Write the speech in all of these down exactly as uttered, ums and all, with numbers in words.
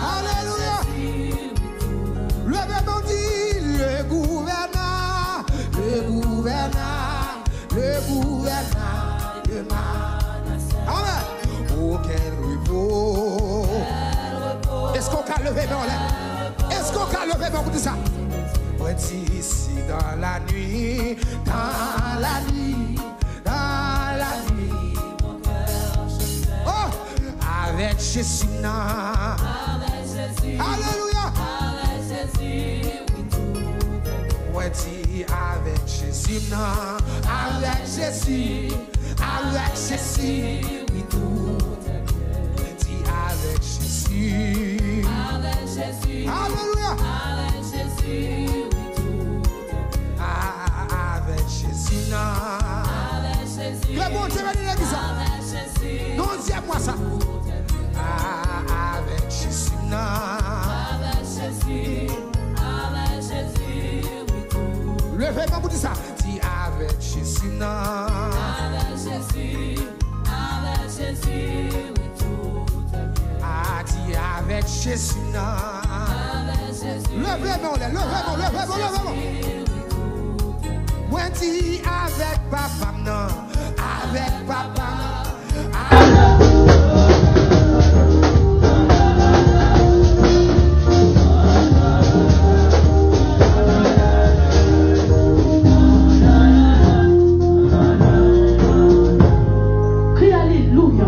Alelouya. Leve men w, di, le gouvènè, le gouvènè, le gouvènè de Manassé. Amen. Auquel repos. Èske w ka leve men w anlè? Èske w ka leve men w pou di sa? Mwen di, si dans la nuit, dans la nuit, dans la nuit, mon cœur je fais. Oh, avec Jésus m nan. Avec Jésus. Alelouya. Avec Jésus, oui, tout est. Mwen di, avec Jésus m nan. Avec Jésus. Avec Jésus, oui, tout est. Di, avec Jésus. Avec Jésus. Alelouya. Avec Jésus, oui, tout est. Ah, avec Jésus m nan. Avec Jésus. Ke Bondye beni legliz la. Avec Jésus. Nan onzyèm mwa sa. Ah, avec Jésus m nan. Avec Jésus. Avec Jésus, oui, tout. Leve men w pou di sa. Di, avec Jésus m nan. Avec Jésus, avec Jésus, oui, tout est bien. Ah, di, avec Jésus m nan. Avec Jésus. Leve men w anlè, leve men w, leve men w, leve men w. Mwen di, avec papa m nan, avec papa m nan. Kriye alelouya.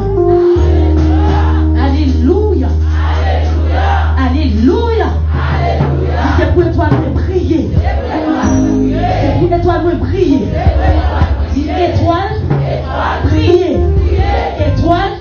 Alelouya. Alelouya. Li se pou etwal mwen briye. Se pou etwal mwen briye. Di, etwal briye. Etwal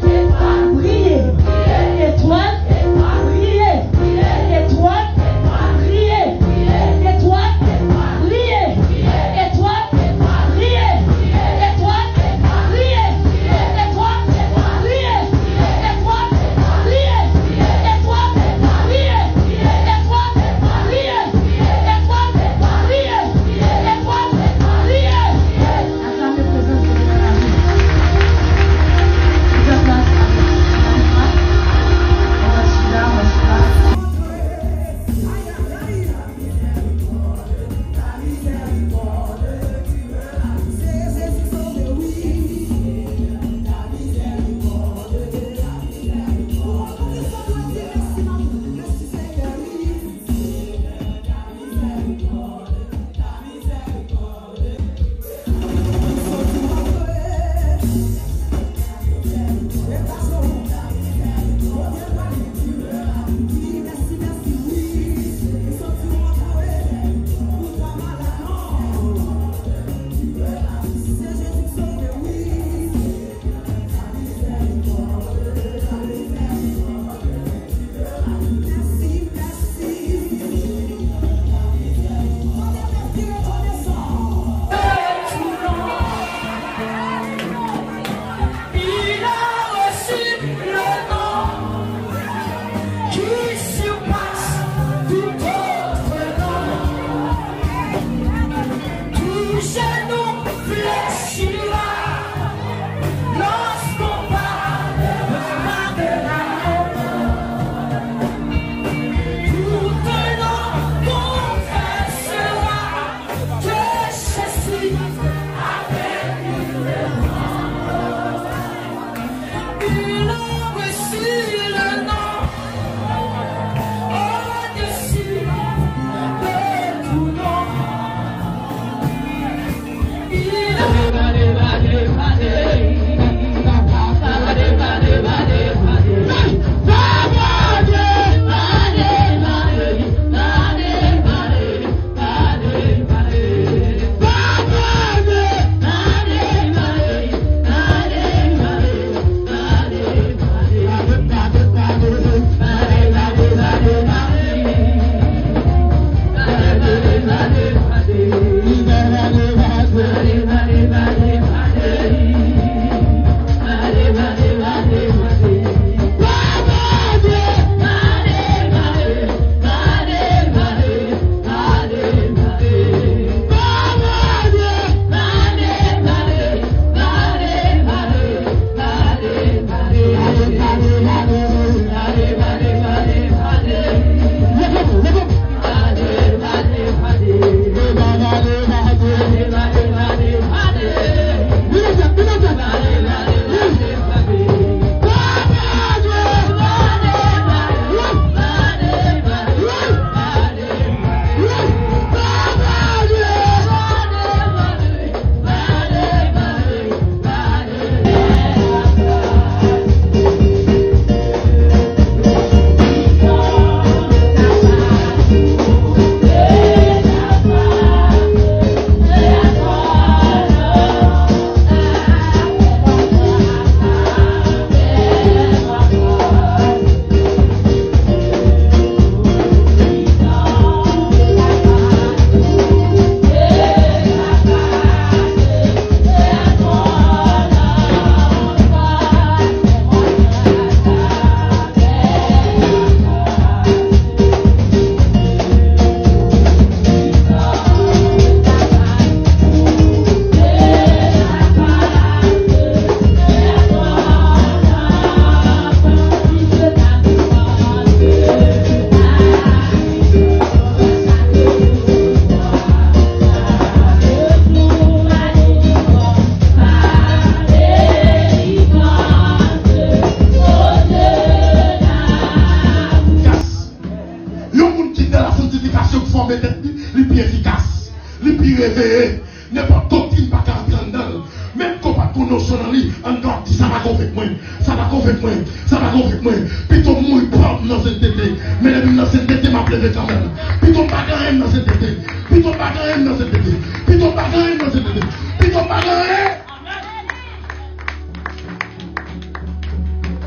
Pito m mouri pòv nan sentete. Men depi m nan sentete, m ap leve kanmenm. Pito m pa gen anyen nan sentete. Pito m pa gen anyen nan sentete. Pito m pa gen anyen nan sentete. Pito m pa gen anyen.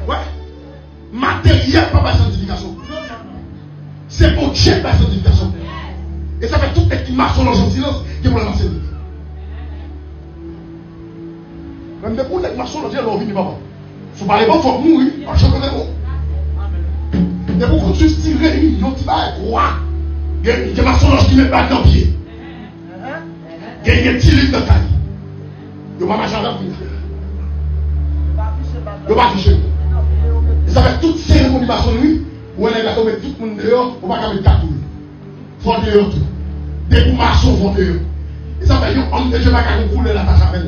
Wè. Materyèl pa bay sanktifikasyon. Se Bondye k bay sanktifikasyon. E sa fè tout nèg ki masonlòj an silans, gen pwoblèm ak sentete. Menm depi yon nèg masonlòj, lè w vini, papa. Si w pale bon, fòk mouri, w ap chante bon. Depi w konn jis tire yon ti bagay kwa. Gen, gen masonlòj ki met bag nan pye. Gen, gen ti liv nan kay. Yo pa mache avè l kounye a. Yo pa touche l. E sa fè tout seremoni masonri, ou wè nèg la yo met tout moun deyò, ou pa ka met kat tou. Fò deyò tou. Depi w mason, fò deyò. E sa fè yon òm de Dye pa ka gen koulè l atache avè l.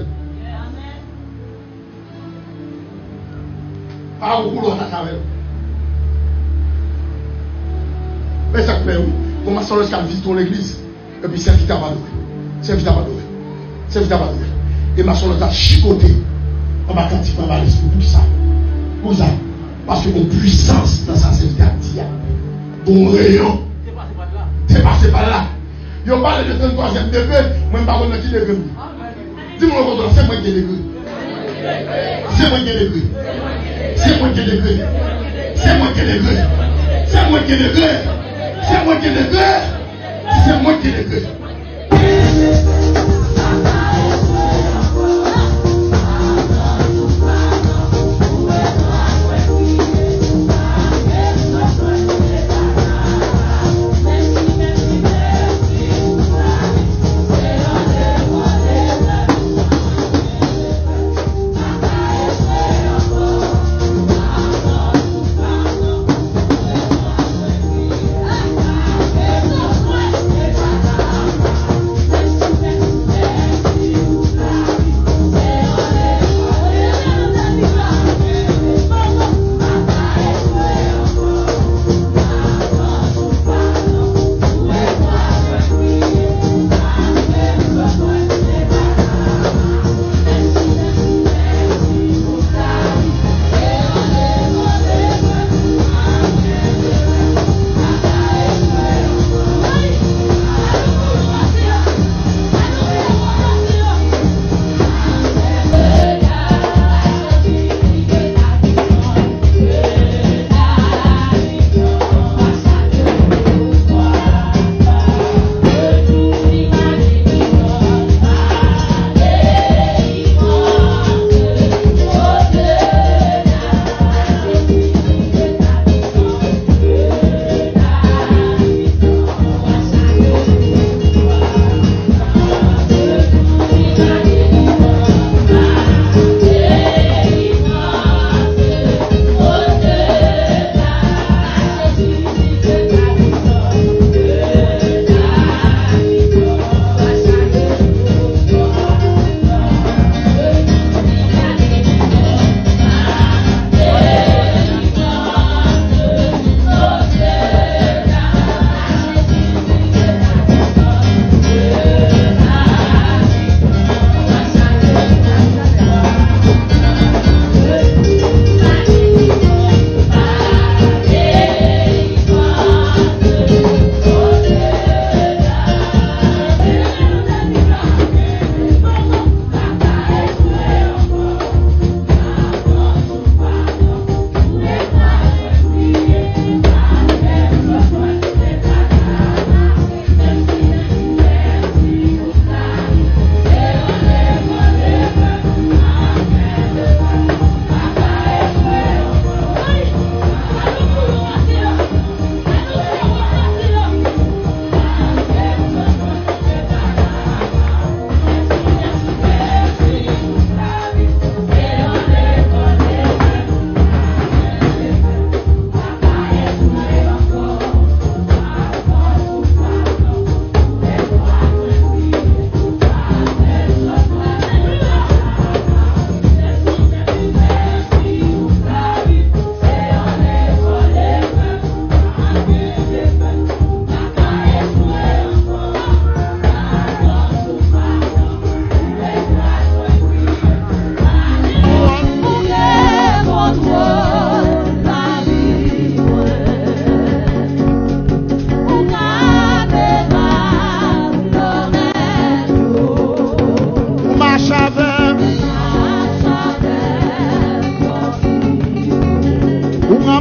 Pa gen koulè w atache avè l. Men sa k fè wi. Kòman sa lòt ka vizite yon legliz? Epi sèvitè ap adore. Sèvitè ap adore. Sèvitè ap adore. E masonlòj la chipote anba kantik, anba lespri. Poukisa? Poukisa? Paske gon pwisans nan sa sèvitè ap di a. Gon reyon. Te pase pa la. Yo pale de trannntwazyèm degre, mwen m pa konn nan ki degre m ye. Di moun kote w, se mwen ki gen degre. Se mwen ki gen degre. Se mwen ki gen degre. Se mwen ki gen degre. Se mwen ki gen degre. Se mwen ki gen degre. Se mwen ki gen degre.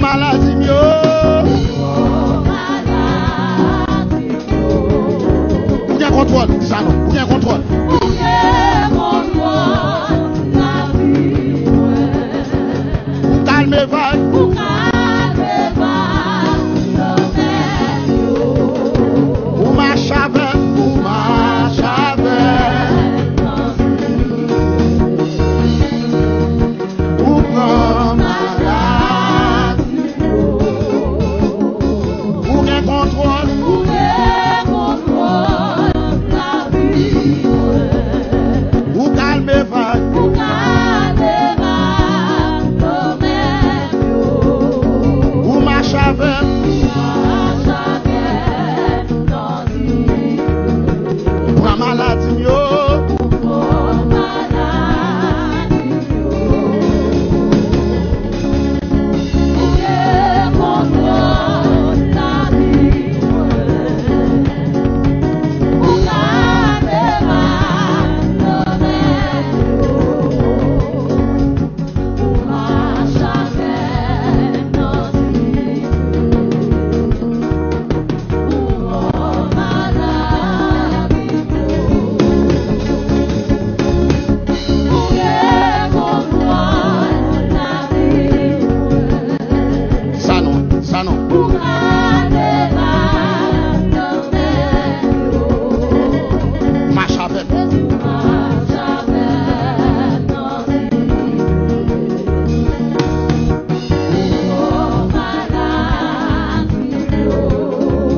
Maladi m yo. Ou gen kontwòl, di sa non. Ou gen kontwòl. Ou kalme vag.